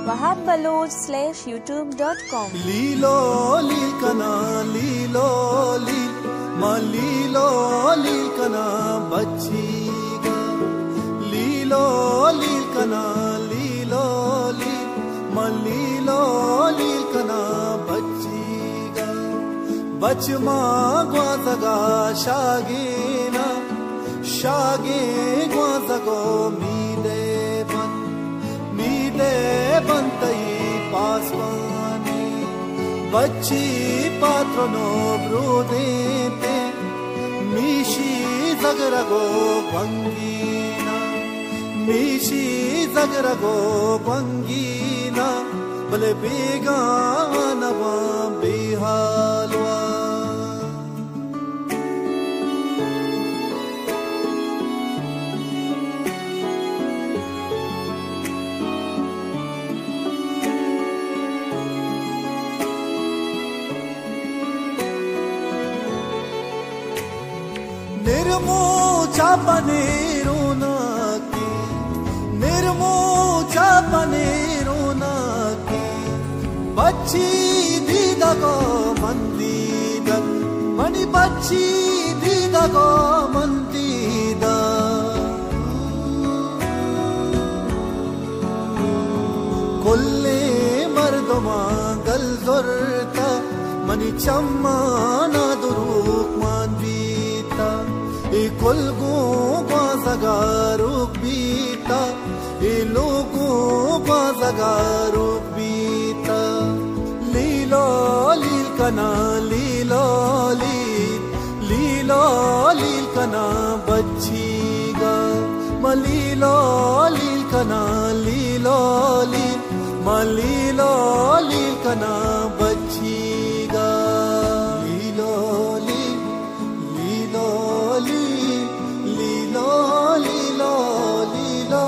وہاب Baloch slash YouTube dot com. لیلو لیل کناں، لیلو لیل، ما لیلو لیل کناں بچیگا۔ لیلو لیل کناں، لیلو لیل، ما لیلو لیل کناں بچیگا۔ بچ ما گوازگا شاگینا، شاگیں گوازگو میدے بن، میدے بن تئی پاسبانی۔ بچی پاترنو برودینتے، میشی زگرگو گونگینا، میشی زگرگو گونگینا، بلے بیگاہ نواں بے حالوا۔ نرمو چاپنے روناکیں، نرمو چاپنے روناکیں، بچی دیدگو من دیدگ، منی بچی دیدگو من دیدگ۔ کلیں مردماں گل زرتا، منی چمانا دروک مان بیتا۔ اے کل گوں گوازگا روک بیتا، اے لوگ گوں گوازگا روک بیتا۔ لیلو لیل کناں، لیلو لیل، لیلو لیل کناں بچیگا۔ ما لیلو لیل کناں، لیلو لیل، ما لیلو لیل کناں بچیگا۔ لیلو لیل، لیلو لیل، لیلو لیلو، لیلو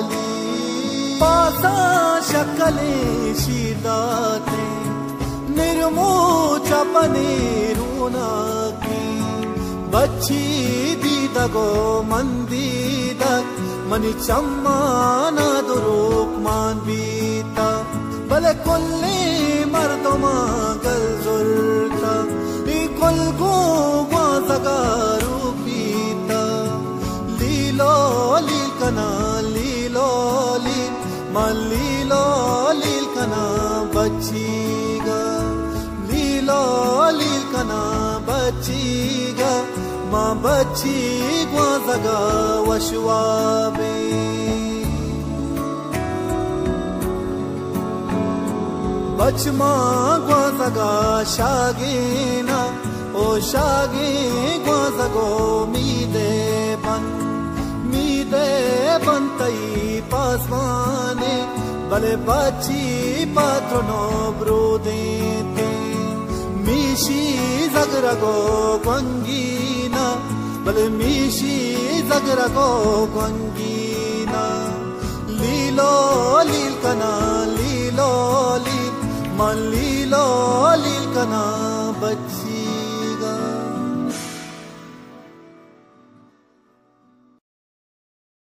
لیل۔ پاساں شکلیں شیر داتیں، نرمو چپنیں روناکیں، بچی دیدگو من دیدگ، منی چمانا دروک مان بیتا۔ بلے کلیں مردماں گل زرتا، اے کل گوں گوازگا روک بیتا۔ لیلو لیل کناں، لیلو لیل، ما لیلو لیل کناں بچیگا۔ لیلو لیل کناں بچیگا، ما بچی گوازگا وشوابیں۔ بچ ما گوازگا شاگینا، او شاگیں گوازگو میدے بن، میدے بن تئی پاسمانے، بلے بچی پاترنو برودینتے۔ میشی زگرگو گونگینا، بلے میشی زگرگو گونگینا۔ لیلو لیل کناں، لیلو لیل، من لیلو لیل کناں بچی۔